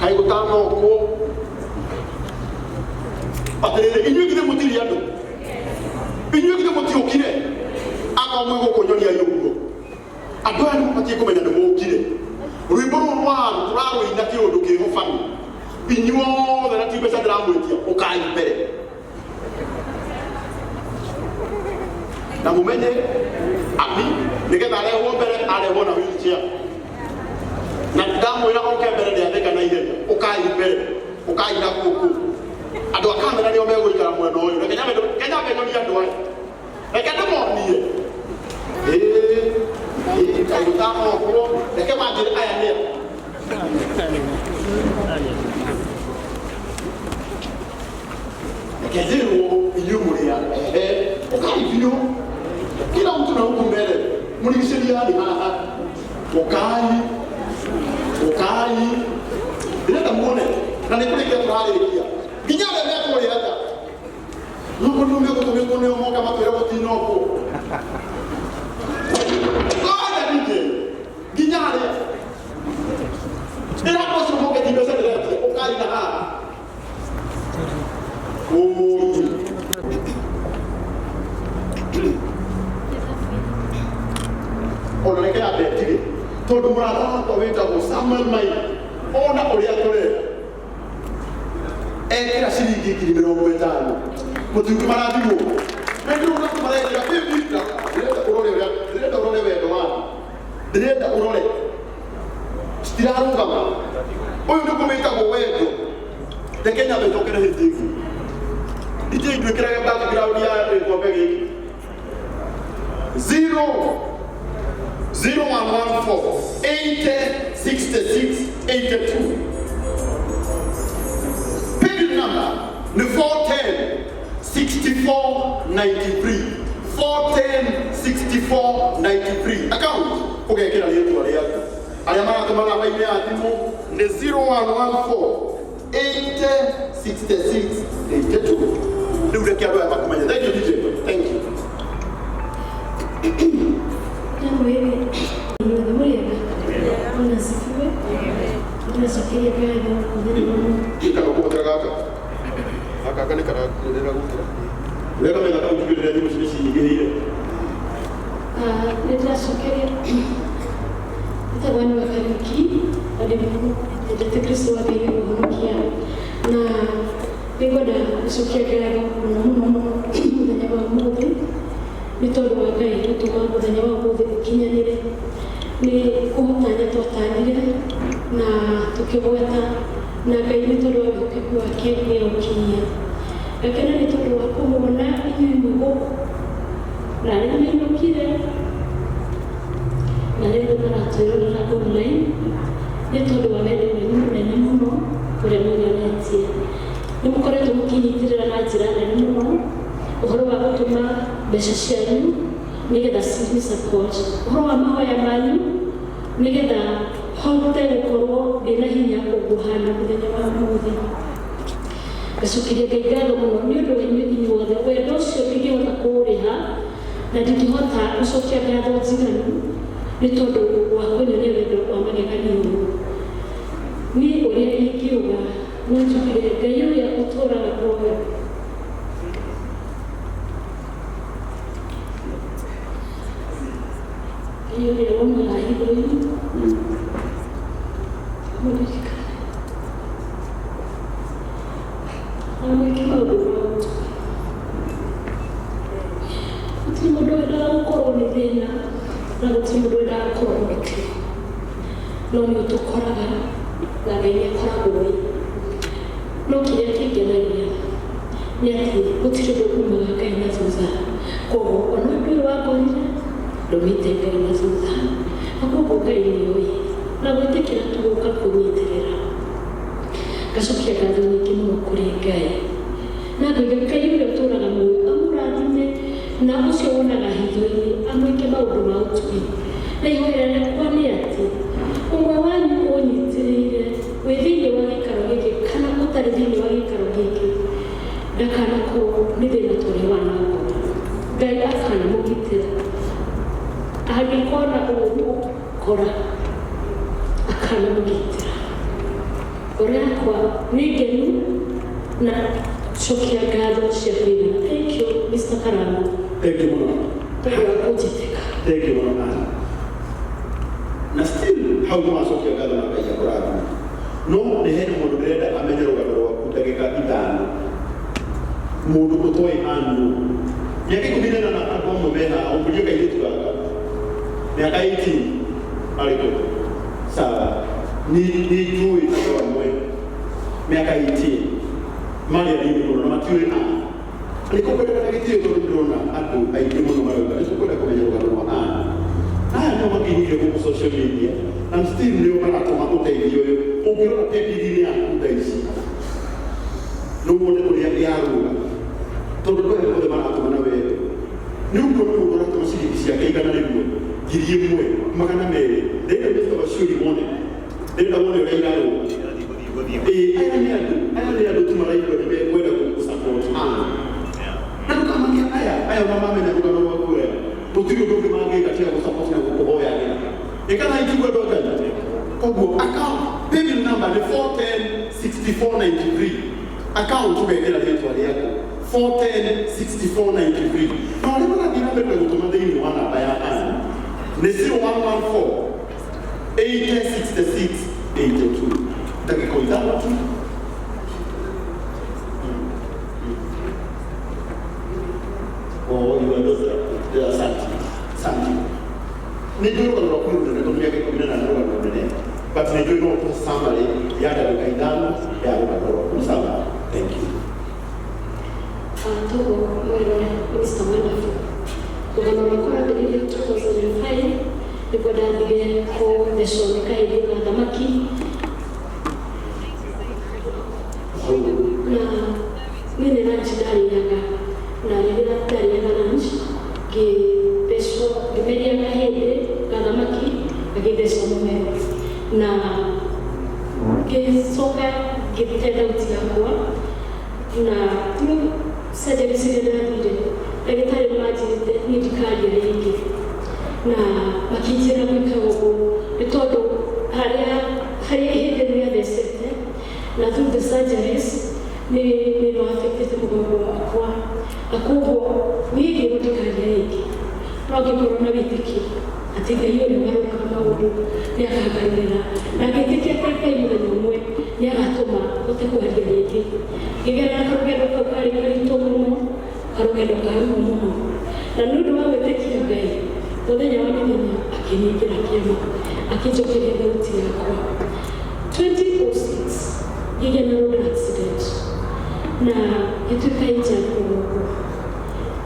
Kaĩ gũtanokwo atĩrĩrĩ, inyuĩ githĩ mũtirĩ andũ? Inyuĩ githĩ mũtiũkire? Akorwo mwĩ gũkũ nyoniai ũguo. Andũ aya nĩ mabatiĩ kũmenya nĩ mũkire. Rwĩmbo rũrũ rwaru tũrarũina kĩũndũ kĩho bani. Inyuothe na ti mbeca ndĩramwĩtia, ũkai mbere. Na mumenye ami nigetha arehwo mbere, arehwo na wheelchair. Na ndamwĩra oke mbere nĩ atheka na ihenya. Ũkai mbere, ũkai na gũkũ. Andũ a kamera nĩo megũikara mwena ũyũ. Reke nyambe reke nyambe nyonie andũ aya. Reke ndĩmonie. Ĩĩ, ĩĩ, kaĩ gũtanokwo. Reke manjĩre aya nĩa. Reke njĩrwo inyuĩ mũrĩ a. Ehe, ũkai biũ. Kila mtu na huku mbele. Mũrigicĩriani haha. Ũkai, ũkai. Ndĩrenda muone na nĩ kũrĩkia tũrarĩkia. Nginya arĩa me kũrĩa nja. Nũkũ nĩ megũtũmĩtwo nĩo moka matwĩre gũtinokwo. Ngoja DJ. Nginya arĩa. Ĩra andũ acio moke ti mbeca ndĩretia. Ũkai na haha. Ũĩ. Ona reke yambe ĩtige tondũ mũrata wakwa wĩtagwo Samuel Maina ona ũrĩa tũrera ekĩra ciringi 50,000 mũtingĩ marathimwo na ndĩrona marekĩra. Ndĩrenda ũrore ũrĩa, ndĩrenda ũrore wendo waku, ndĩrenda ũrore citirarũgama. Ũyũ nĩguo wĩtagwo wendo. Reke nyambe njokere hĩndĩ ĩngĩ. DJ, ndwĩkĩrage background ya gĩkombe gĩkĩ. 0 0114 80 66 82. Paybill number ni 410 64 93, 410 64 93. Account ũgekĩra rĩtwa rĩaku. Arĩa maratũma namba-inĩ ya thimũ nĩ 0114 80 66 82. Rĩu reke andũ aya makũmenye. Thank you, DJ, thank you. Jambo hili inyuothe mũrĩega? Bwana asifiwe. Ndĩracokeria ngatho mũthenya wa ũmũthĩ. Kana kũhũthĩra gaka gaka gaka nĩ kararĩra gũkĩra ũrĩa kametha kau njugĩrĩre thimũ ici nĩ cinyingĩhĩire. Ah, nĩ ndĩracokeria. Njĩtagwo Anne wa Kariuki na ndĩ nyendete Kristo wa Ngai nĩ mũhonokia, na nĩngwenda gũcokia ngatho mũno mũno mũno mũthenya wa ũmũthĩ nĩ tondũ wa Ngai gũtũma mũthenya wa ũmũthĩ ũkinyanĩre. Nĩ kũhotanya twatanyire na tũkĩgweta, na Ngai nĩ tondũ wa wĩhokeku wake nĩ aũkinyia. Ngakena nĩ tondũ wa kũmuona inyuĩ mwĩ gũkũ na arĩa mainũkire na arĩa othe maratwĩrorera online nĩ tondũ wa wendo wanyu mũnene mũno ũrĩa mũnyonetie. Nĩ mũkoretwo mũkĩnyitĩrĩra na njĩra nene mũno ũhoro wa gũtũma mbeca cianyu nĩgetha cini support, ũhoro wa mahoya manyu nĩgetha hote gũkorwo ndĩna hinya ũguo hana mũthenya wa ũmũthĩ. Ngacokeria Ngai ngatho mũno nĩ ũndũ wa inyuĩ inyuothe. Wendo ũcio ndingĩhota kũũrĩha na ndingĩhota gũcokia ngatho njiganu nĩ tondũ wa kũnyonia wendo wa magegania ũguo. Niĩ ũrĩa ingiuga no njugire Ngai ũrĩa ũtũũraga muoyo Ngai ũrĩa wonaga hitho-inĩ amũririkane na amwĩke maũndũ ma ũtugi. Gũtirĩ mũndũ wendaga gũkorwo nĩ thĩna na gũtirĩ mũndũ wendaga gũkorwo nĩ mĩtino, no nĩ ũtũkoraga na Ngai nĩ akoragwo ĩ. No kĩrĩa kĩngenagia nĩ atĩ gũtirĩ ũndũ umaga Ngai na thutha. Koguo ona ũndũ ũyũ wangorire ndũmĩte Ngai na thutha, na koguo Ngai nĩ oĩ na gwĩtĩkĩra tu gũka kũnyitĩrĩra. Ngacokia ngatho nyingĩ mũno kũrĩ Ngai na ngoiga Ngai ũrĩa ũtũũraga muoyo amũrathime na ũcio wonaga hitho-inĩ amwĩke maũndũ ma ũtugi. Na ihoya rĩakwa nĩ atĩ ũmwe wanyu ũnyitĩrĩire wĩ thĩinĩ wa gĩikaro gĩkĩ kana ũtarĩ thĩinĩ wa gĩikaro gĩkĩ ndakanakorwo nĩ thĩna ta ũrĩa wanangora. Ngai akanamũgitĩra angĩkona ũũru kora akanamũgitĩra. Ngoro yakwa nĩ ngenu na cokia ngatho cia kũigana. Thank you, Mr. Karangu, Thank you mũno. Tondũ wa kũnjĩtĩka. Thank you mũno, Ann. Na still hau nĩ wacokia ngatho na Ngai akũrathime, no nĩ hena mũndũ ndĩrenda amenye rũgano rwaku ndagĩka 5, mũndũ ũtoĩ Ann nũ. Mĩaka 18, andũ amwe mena ũkũrie kairĩtu gaka mĩaka 18 arĩkũ sawa. Nĩ njũĩ andũ amwe mĩaka 18 marĩ anini mũno na matiũĩ Ann. Nĩ kũkwenda na gĩtĩo, tondũ ndĩrona andũ aingĩ mũno marauga nĩ tũkwenda kũmenya rũgano rwa Ann. Aya nĩo makinyire gũkũ social media na still nĩo maratũma ũteithio ũyũ. Ũngĩrora page-inĩ yaku thaa ici no wone ũrĩa yarũga, tondũ andũ aya othe maratũma na wendo. Nĩ ũkuona mũndũ aratũma ciringi ciake 100, 1200. Ndĩrenda Mr. Waciuri wone, ndĩrenda wone ũrĩa irarũga. Ĩĩ, aya nĩ andũ tu maraigua nĩ mekwenda gũ-support Ann. Na ndũkamakia aya ona mamenya rũgano rwaku wega, gũtirĩ ũndũ ũngĩ mangĩka tiga gũ-support na gũkũhoyagĩra. Ĩkana itigua andũ a Ngai. Koguo account paybill number nĩ 4106493, account ũgekĩra rĩtwa rĩaku 4106493. Na arĩa marathiĩ na mbere na gũtũma thĩinĩ wa namba ya Ann nĩ 0114 8066 82. Ndagĩka 5 tu. Oh, you are those, asante. Asante. Nĩ njũĩ rũgano rwaku nĩ rũnene, tondũ mĩaka 18 nĩ rũgano rũnene, but nĩ njũĩ no ũtũhe summary ya ndagĩka 5 ya rũgano rwaku. Nĩ sawa? Thank you. Togo mwĩrore Mr. Wonderful. Rũgano rwakwa rwambĩrĩirie 2005, nĩguo ndathire kũthecwo nĩ kahĩndĩ ga thamaki, na niĩ nĩ lunch ndarĩaga, na rĩrĩa ndarĩaga lunch ngĩthecwo, ngĩmeria kahĩndĩ ga thamaki gagĩthecwo mũmero, na ngĩcoka ngĩte thauti yakwa. Na through surgery ciria ndathire, ndagĩtarĩ nĩ manjĩrĩte niĩ ndikaria rĩngĩ, na makĩnjĩra gwĩka ũguo nĩ tondũ harĩa ihĩndĩ nĩ rĩathecete, na through the surgeries nĩ rwa-affectĩte mũgongo wakwa, na koguo niĩ ngĩrwo ndikaria rĩngĩ. No ngĩkorwo na wĩtĩkio atĩ Ngai ũrĩa ũgarũraga maũndũ nĩ akangarũrĩra, na ngĩtĩkia atĩ Ngai mũthenya ũmwe nĩ agatũma hote kwaria rĩngĩ. Ngĩgerera karũgendo kau karĩ karitũ mũno, karũgendo ka ruo mũno, na nĩ ũndũ wa gwĩtĩkia Ngai, mũthenya wa mĩthenya akĩningĩra kĩama, akĩnjokeria thauti yakwa. 2006 ngĩgĩa na road accident na ngĩtuĩka injured mũgongo,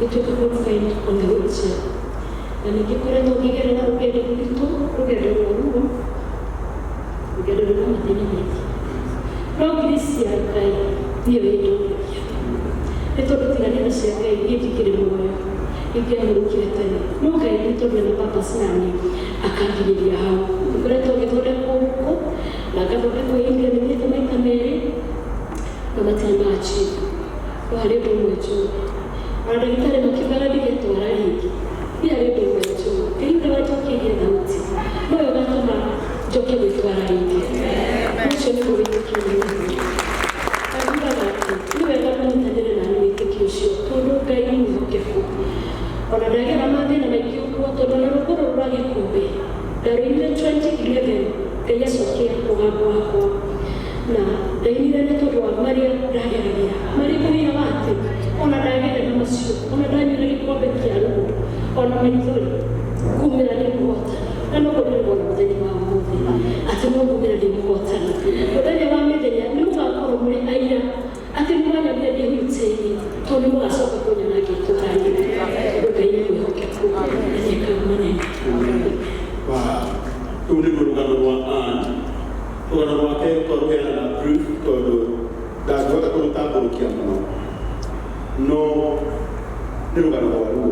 ngĩtuĩka confined on the wheelchair, na ningĩkoretwo ngĩgerera rũgendo rũritũ, rũgendo rwa ruo, rũgendo rwĩna mathĩna maingĩ, no grace ya Ngai nĩyo ĩndũragia, nĩ tondũ tiga nĩ tha cia Ngai niĩ ndingĩrĩ muoyo, ingĩahurũkire tene. No Ngai, nĩ tondũ ena purpose naniĩ, akanginyĩria hau. Ngoretwo ngĩthondekwo gũkũ na ngathondekwo India, nĩ thiĩte maita merĩ na matirĩ ma-achieve. No harĩ ũndũ ũmwe njũĩ, ona ndagĩtarĩ makiugaga ndigetwara rĩngĩ, niĩ harĩ ũndũ ũmwe njũĩ: Ngai ũrĩa wanjokeirie thauti nowe ũgatũma njoke gwĩtwara rĩngĩ. Ũcio nĩguo wĩtĩkio ũrĩa angiugaga atĩ nĩ wega mũnyitanĩre nani wĩtĩkio ũcio, tondũ Ngai nĩ mwĩhokeku. Ona ndagera mathĩna maingĩ ũguo, tondũ ona rũgũrũ rwa gĩkũmbĩ ndarũinire 2011, Ngai acokia mũgambo wakwa, na ndainire nĩ tondũ wa marĩa ndageragĩra marĩ mũira wa atĩ ona ndagerera macio, ona ndanyuire gĩkombe kĩa ruo, ona maithori, ngumĩra nĩ mũhotani. Na noguo ndĩrĩwona mũthenya wa ũmũthĩ atĩ no ngumĩra ndĩ mũhotani. Mũthenya wa mĩthenya nĩ mũgakorwo mũrĩ aira atĩ nĩ mwanyonire ndĩ wheelchair-inĩ, tondũ nĩ mũgacoka kũnyona ngĩtwara rĩngĩ, tondũ Ngai nĩ mwĩhokeku na nĩekaga manene. Rũu nĩruo rũgano rwa Ann. Rũgano rwake twarũheana na brief, tondũ ndangĩhota kũrũtambũrũkia mũno, no nĩ rũgano rwa ruo.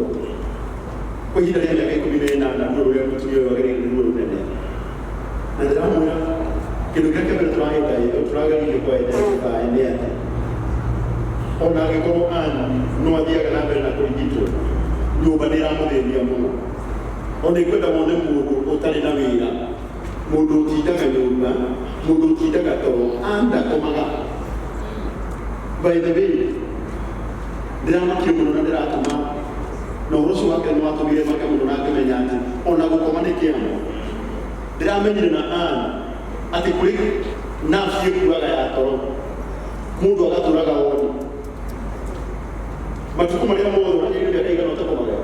Kwa ihinda rĩa mĩaka 18, ruo rũrĩa mũtumia ũyũ agereire nĩ ruo rũnene, na ndĩramwĩra kĩndũ kĩrĩa kĩa mbere tũrageririe kwa identify nĩ atĩ ona angĩkorwo Ann no athiaga na mbere na kũrigitwo, nyũmba nĩ ĩramũthĩnia mũno. Ona ingĩenda wone mũndũ ũtarĩ na wĩra, mũndũ ũtindaga nyũmba, mũndũ ũtindaga toro. Ann By the way, ndĩramakio mũno na ndĩratũma na ũhoro ũcio wake nĩ watũmire make mũno na ngĩmenya atĩ ona gũkoma nĩ kĩama. Ndĩramenyire na Ann atĩ kũrĩ nafsi ĩkuaga ya toro, mũndũ agatũraga woni matukũ marĩa mothe. Ũranyĩrire mĩaka igana ũtakomaga?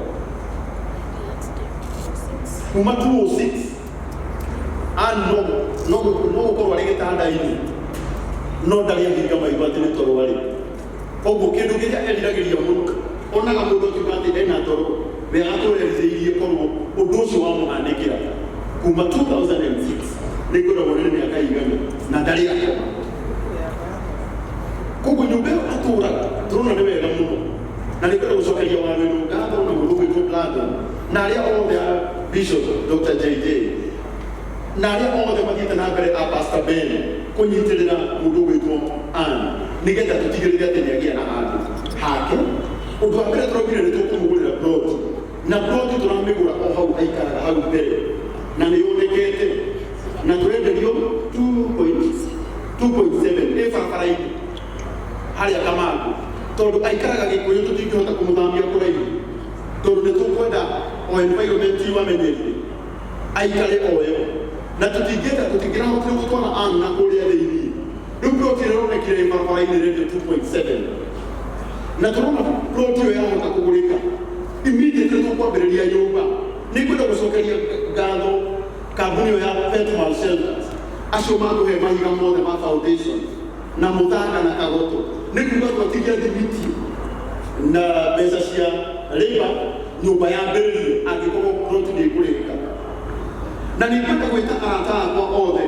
Kuma 206 Ann no gũkorwo arĩ gĩtanda-inĩ, no ndarĩ ahinga maitho atĩ nĩ toro arĩ. Koguo kĩndũ kĩrĩa eriragĩria mũno, onaga mũndũ akiuga atĩ ena toro, we agatũra erirĩirie korwo ũndũ ũcio wamũhanĩkĩra. Kuma 2006, nĩ ngoragwo nĩ mĩaka igana na ndarĩ akoma. Koguo nyũmba ĩyo atũraga tũrona nĩ wega mũno, na nĩ kwenda gũcokeria Wawĩrũ ngatho na mũndũ ũgwĩtwo Blandon na arĩa othe a Bishop Dr. JJ na arĩa othe mathiĩte na mbere a Pastor Ben kũnyitĩrĩra mũndũ ũgwĩtwo Ann, nĩgetha tũtigĩrĩre atĩ nĩ agĩa na handũ hake. Ũndũ wa mbere tũraugire nĩ tũkũmũgũrĩra plot, na plot tũramĩgũra o hau aikaraga hau mbere, na nĩ yonekete na tũrenderio 2.7 ĩ barabara-inĩ harĩa Kamangu, tondũ aikaraga Gĩkũyũ, tũtingĩhota kũmũthamia kũraihu, tondũ nĩ tũkwenda o environment wamenyerire aikare oyo, na tũtingĩenda, tũtingĩrahotire gũtwara Ann na kũrĩa thĩiniĩ. Rĩu plot ĩrĩa ĩronekire ĩ barabara-inĩ ĩrendio 2.7, na tũrona plot ĩyo yahota kũgũrĩka immediately tũkwambĩrĩria nyũmba. Nĩ ngwenda gũcokeria ngatho kambuni ĩyo ya Petmal Shelters, acio matũhe mahiga mothe ma foundation na mũthanga na kagoto. Nĩ kuga twatigia thimiti na mbeca cia labor, nyũmba yambĩrĩrio angĩkorwo plot nĩ ĩkũrĩka. Na nĩ ngwenda gwĩta arata akwa othe,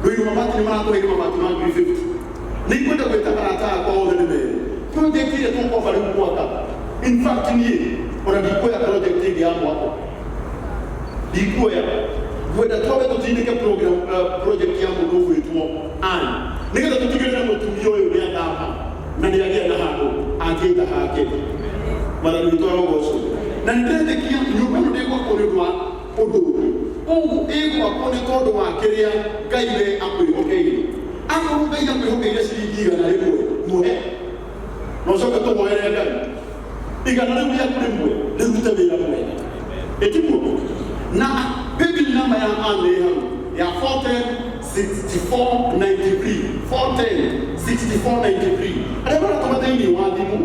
Rũirũ mabati nĩ maratũheire mabati ma 1,050. Nĩ ngwenda gwĩta arata akwa othe nĩ mere project ĩrĩa tũkwamba rĩu gwaka, in fact niĩ ona ndikuoya project ĩngĩ ya mwako, ndikuoya. Ngwenda twambe tũtindĩke program, project ya mũndũ ũgwĩtwo Ann, nĩgetha tũtigĩrĩre mũtumia ũyũ nĩ athama na nĩ agĩa na handũ angĩta hake. Mwathani witũ arogocwo. Na nĩ ndĩretĩkia nyũmba ĩno ndĩgwakwo nĩ ũndũ wa ũndũ ũngĩ, ũguo ĩgwakwo nĩ tondũ wa kĩrĩa Ngai we akwĩhokeire. Akorwo Ngai akwĩhokeire ciringi 100, mũhe na ũcoke tũhoere Ngai 100 rĩu rĩaku rĩmwe rĩrute wĩra mwega, ĩtiguo. Na paybill number ya Ann ĩ hau ya 410 6493, 410 6493. Arĩa maratũma thĩinĩ wa thimũ,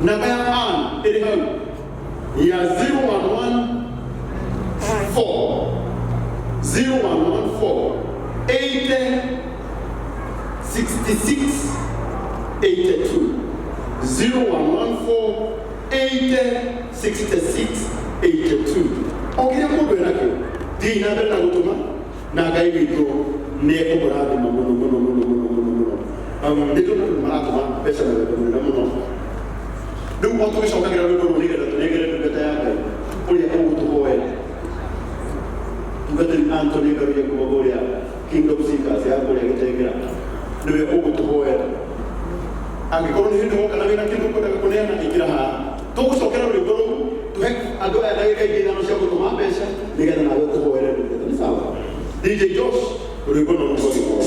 namba ya Ann ĩrĩ hau ya 0114 0114 80 66 82, 0114 80 66 82. O kĩrĩa mũndũ enakĩo, thiĩi na mbere na gũtũma, na Ngai witũ nĩ ekũmũrathima mũno mũno mũno mũno mũno mũno. Nĩ tondũ andũ maratũma mbeca na wendo mũnene mũno. Rĩu o tũgĩcokagĩra rwĩmbo rũu, nĩgetha tũnengere ndungata ya Ngai ũrĩa ũgũtũhoera, tungatĩri Anthony Ngaruiya kuma kũrĩa Kingdom Seekers ya kũrĩa Gĩtengera, nĩwe ũgũtũhoera. Angĩkorwo nĩ hĩndĩ woka na wĩna kĩndũ ũkwendaga kũneana, ĩkĩra haha. Tũgũcokera rwĩmbo rũu, tũhe andũ aya ndagĩka ingĩ 5 cia gũtũma mbeca, nĩgetha nawe ũtũhoere ndungata. Nĩ sawa? DJ Josh, rwĩmbo no rũgagĩkorwo.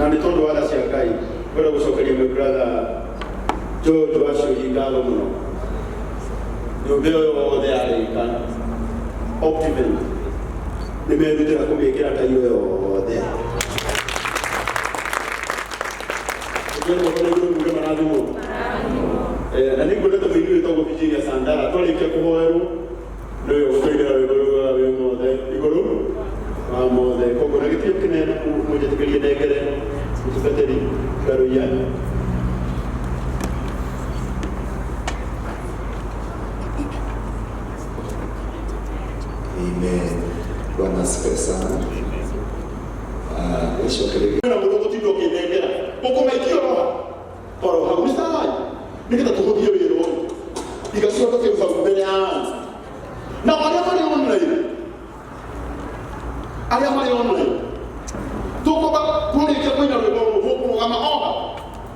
Na nĩ tondũ wa tha cia Ngai ngwenda gũcokeria my brother George Wacuhi ngatho mũno. Nyũmba ĩyo yothe yarĩka Optiven nĩ merutĩra kũmĩkĩra tairo yothe. Ũkĩona moko na igũrũ muge marathimwo. Na nĩ nguona ta mũini wĩtagwo Virginia Sandara twarĩkia kũhoerwo nĩwe ũgũtũinĩra rwĩmbo rugaga wĩ mothe igũrũ wa mothe. Koguo na gĩtĩo kĩnene mũnjĩtĩkĩrie nengere mũtungatĩri Ngaruiya. Amen. Bwana asifiwe sana. Ah, nicokerie Kwĩna mũndũ ũgũtinda ũkĩnengera ũkũmaikia oroha oro hau nĩ sawa nĩgetha tũhũthie wĩra ũyũ iga ciondo kĩu hau mbere ya andũ na arĩa marĩ online arĩa marĩ online tũkũba tũrĩkia kũina rwĩmbo rũrũ mũkũrũgama oha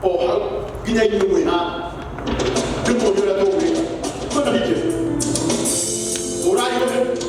o hau nginya inyuĩ mwĩ haha ndĩmuonie ũrĩa tũgwĩka kwĩna DJ ũrai ũyũ.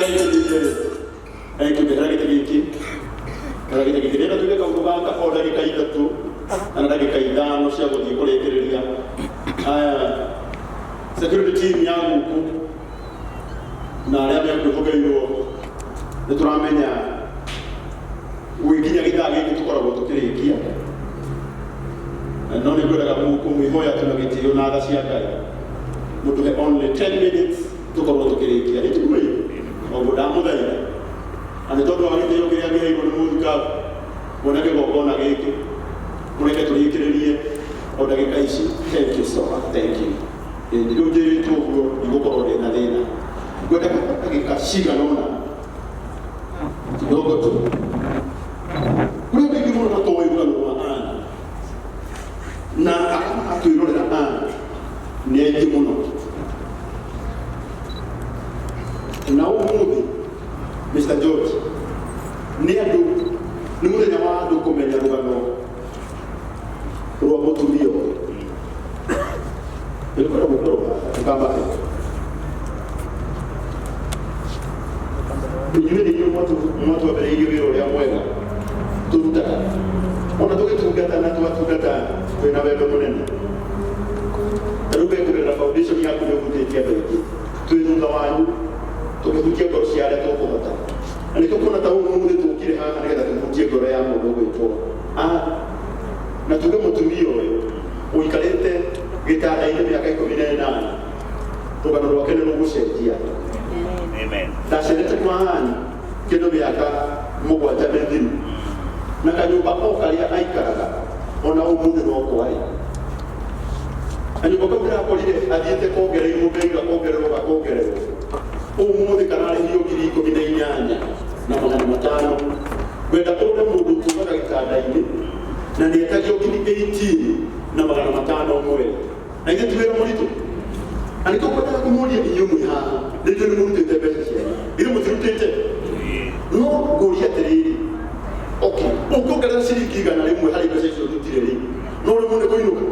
Thank you, DJ. Thank you. Ndĩrera gĩtĩ gĩkĩ. Ndĩrera gĩtĩ gĩkĩ. Ndĩrenda tuge kaũndũ gaka o ndagĩka ithatũ kana ndagĩka ithano cia gũthiĩ kũrĩkĩrĩria. Aya, security team ya gũkũ na arĩa mekwĩhokeirwo nĩ tũramenya gwĩkinya gĩthaa gĩkĩ tũkoragwo tũkĩrĩkia, no nĩ ngwendaga kũmwĩhoya tu na gĩtĩo na tha cia Ngai mũtũhe only 10 minutes tũkorwo tũkĩrĩkia. Nĩ tiguo? Ũguo ndamũthaitha, na nĩ tondũ wa gĩtĩo kĩrĩa kĩheirwo nĩ mũthikabu mwene kĩgongona gĩkĩ, mũreke tũrĩkĩrĩrie o ndagĩka ici. Thank you so much. Thank you. Rĩu njĩrĩtwo ũguo ndigũkorwo ndĩ na thĩna. Ngwenda ndagĩka cigana ũna kidogo tu. Kũrĩ andũ aingĩ mũno matoĩ rũgano rwa Ann, na arĩa maratwĩrorera Ann nĩ aingĩ mũno. Na ũmũthĩ, Mr. George, nĩ andũ nĩ mũthenya wa andũ kũmenya rũgano rwa mũtumia ũyũ. Nĩngwenda gũkorwo ndũkamake. Inyuĩ nĩ inyuĩ mwatwambĩrĩirie wĩra ũrĩa mwega tũrutaga, ona tũgĩtungata na twatungata twĩna wendo mũnene. Ta rĩu kũgerera foundation yaku nĩ ũhutĩtie andũ aingĩ. Twĩ thutha wanyu tũkĩhutia ngoro cia arĩa tũkũhota, na nĩ tũkuona ta ũmũthĩ tũkire haha nĩgetha tũhutie ngoro ya mũndũ ũgwĩtwo na tuge mũtumia ũyũ ũikarĩte gĩtanda-inĩ mĩaka 18, rũgano rwake nĩ rũgũcenjia. Amen. Ndacerete kwa Ann kĩndũ mĩaka 7 mĩthiru, na kanyũmba o karĩa aikaraga ona ũmũthĩ no kwarĩ. Kanyũmba kau ndĩrakorire athiĩte kongereirwo mbeiga, kongererwo, gakongererwo, ũmũthĩ kararĩhio 18,500. Ngwenda ũrore mũndũ ũtũraga gĩtanda-inĩ na nĩ etagio 18,500 mweri, na ithuĩ ti wĩra mũritũ. Na nĩkĩo ngwendaga kũmũria inyuĩ mwĩ haha, nĩ njũĩ nĩ mũrutĩte mbeca cianyu, ithuĩ mũtirutĩte, no ngũria atĩrĩrĩ, okay, ũngĩongerera ciringi 100 harĩ mbeca icio ndutire rĩ, no rĩmwe nĩ kũinũka.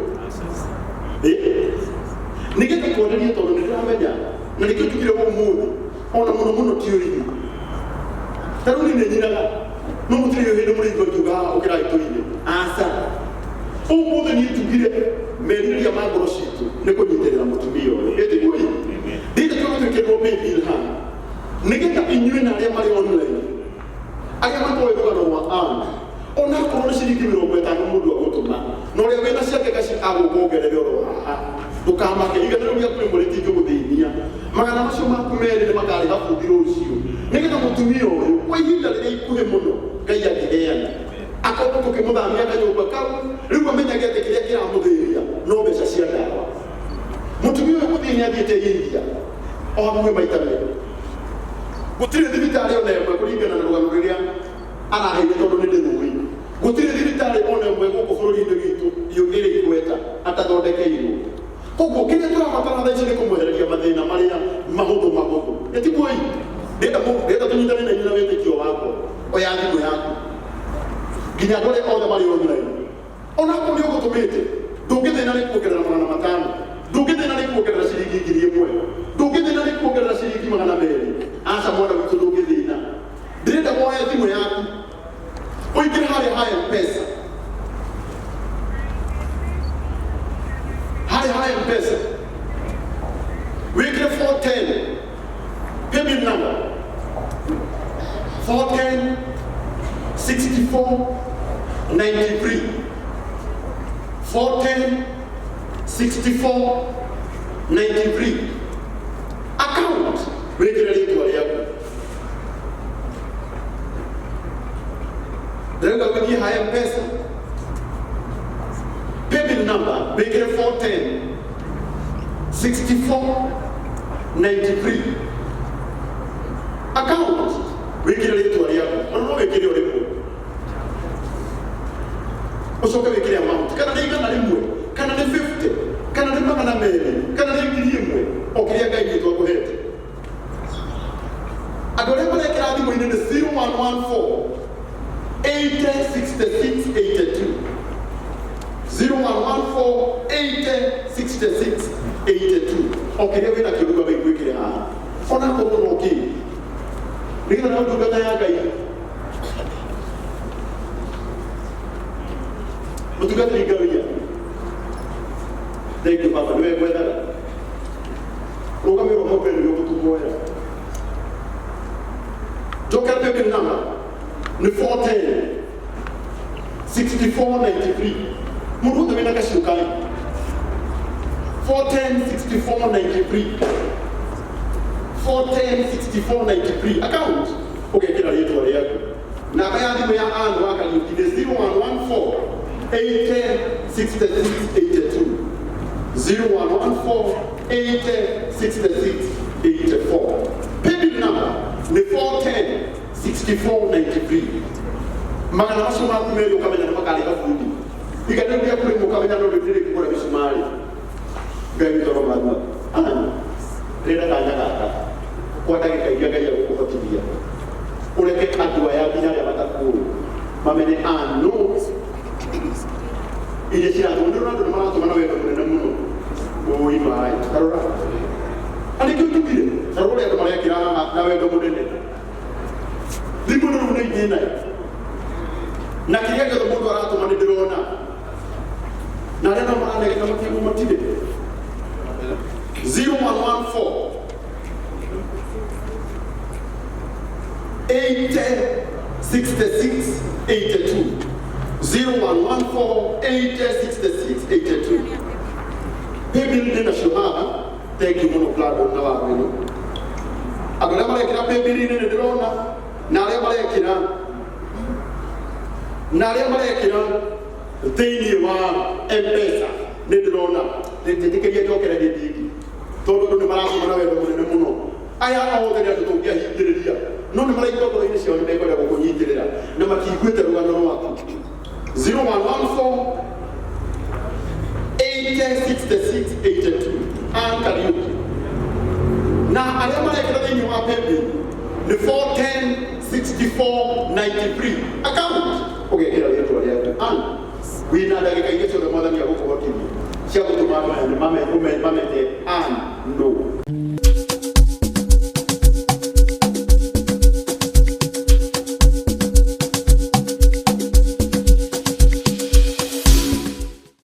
Nĩgetha twanĩrie, tondũ nĩ ndĩramenya na nĩkĩo njugire ũmũthĩ ona mũno mũno ti ũini. Ta rĩu niĩ nĩ nyinaga, no mũtirĩ hĩndĩ mũrĩigua ngiuga haha ũkĩrai tũine. Aca, ũmũthĩ niĩ njugire merirĩria ma ngoro citũ nĩ kũnyitĩrĩra mũtumia ũyũ. Ĩtiguo? Ndĩte tũgũtwĩkĩrwo paybill haha nĩgetha inyuĩ na arĩa marĩ online, arĩa matoĩ rũgano rwa Ann, ona akorwo nĩ ciringi 50 mũndũ agũtũma, na ũrĩa wĩna ciake gaci agũkongerere oro haha. Ndũkamake, 100 rĩu rĩaku rĩmwe rĩtingĩgũthĩnia. Magana macio maku merĩ nĩ makarĩha bundi rũciũ, nĩgetha mũtumia ũyũ kwa ihinda rĩrĩa ikuhĩ mũno Ngai angĩheana akorwo tũkĩmũthamia kanyũmba kau, rĩu amenyage atĩ kĩrĩa kĩramũthĩnia no mbeca cia ndawa. Mũtumia ũyũ gũthiĩ nĩ athiĩte India o hakuhĩ maita merĩ. Gũtirĩ thibitarĩ ona ĩmwe, kũringana na rũgano rũrĩa araheire, tondũ nĩ ndĩrũĩ, gũtirĩ thibitarĩ ona ĩmwe gũkũ bũrũri-inĩ witũ ĩrĩ igweta atathondekeirwo. Koguo kĩrĩa tũrabatara thaa ici nĩ kũmwehereria mathĩna marĩa mahũthũ mahũthũ. Nĩ tiguo? Ndĩrenda tũnyitane na inyuĩ na wĩtĩkio wakwa. Oya thimũ yaku, nginya andũ arĩa othe marĩ online, onakorwo nĩ ũgũtũmĩte, ndũngĩthĩna nĩ kuongerera 500, ndũngĩthĩna nĩ kuongerera ciringi 1,000, ndũngĩthĩna nĩ kuongerera ciringi 200. Aca, mwana witũ, ndũngĩthĩna. Ndĩrenda woe thimũ yaku, ũingĩre harĩa ha M-Pesa, harĩa ha M-Pesa wĩkĩre 410, paybill number 410 64 93, 410 64 93. Account wĩkĩre rĩtwa rĩaku. Ndĩrenda gũthiĩ ha M-Pesa, paybill number wĩkĩre 410 64 93, account wĩkĩre rĩtwa rĩaku, ona no wĩkĩre o rĩmwe, ũcoke wĩkĩre amount, kana nĩ 100, kana nĩ 50, kana nĩ 200, kana nĩ 1,000, o kĩrĩa Ngai witũ akũhete. Andũ arĩa marekĩra thimũ-inĩ nĩ 0114 80 66 82, 0114 80 66 82. O kĩrĩa wĩna kĩo ruga wĩgwĩkĩre haha, ona korwo no kĩ. Nĩgetha nayo ndungata ya Ngai mũtungatĩri Ngawia, thank you baba, nĩwe ngwethaga. Rũgamĩrwo hau mbere nĩguo gũtũhoera. Njokera paybill number nĩ 410 6493. Mũndũ wothe wĩna gaciũ kaĩ 410 6493, 410 6493 account, ũgekĩra rĩtwa rĩaku. Namba ya thimũ ya Ann wa Kariũki nĩ 0114 80 66 82, 0114 80 66 84. Paybill number nĩ 410 6493. Magana macio maku merĩ ũkamenya nĩ makarĩha bundi igana rĩu rĩa kũrĩmwo, ũkamenya no rĩrĩ kũgũra mĩcumarĩ. Ngai witũ aromathima. Ann, rĩra kanya gaka kwa ndagĩka iria Ngai agũkũhotithia, ũreke andũ aya nginya arĩa matakũĩ mamenye Ann no iria ciratũma. Ndĩrona andũ nĩ maratũma na wendo mũnene mũno. Ũi maĩ tarora, na nĩkĩo njugire tarora ũrĩa andũ marekĩra haha na wendo mũnene. Thimũ rĩu nĩ ingĩ nayo na kĩrĩa gĩothe mũndũ aratũma nĩ ndĩrona, na arĩa nao maranegena makiuga matirĩ. 0114 80 66 82, 0114 80 66 82. Paybill ndĩ nacio haha. Thank you mũno Gladon na Wawĩrũ. Andũ arĩa marekĩra paybill-inĩ nĩ ndĩrona, na arĩa marekĩra thĩinĩ wa M-Pesa nĩ ndĩrona. Njĩtĩkĩria njokere hĩndĩ ĩngĩ, tondũ andũ nĩ maratũma na wendo mũnene mũno. Aya othe nĩ andũ tũngĩahingĩrĩria, no nĩ maraigua ngoro-inĩ ciao nĩ mekwenda gũkũnyitĩrĩra na matiiguĩte rũgano rwaku. 0114 80 66 82, Ann Kariuki. Na arĩa marekĩra thĩinĩ wa paybill nĩ 410 64 93 account, ũgekĩra rĩtwa rĩaku. Ann, wĩna ndagĩka iria ciothe Mwathani agũkũhotithia cia gũtũma andũ mamenye Ann no.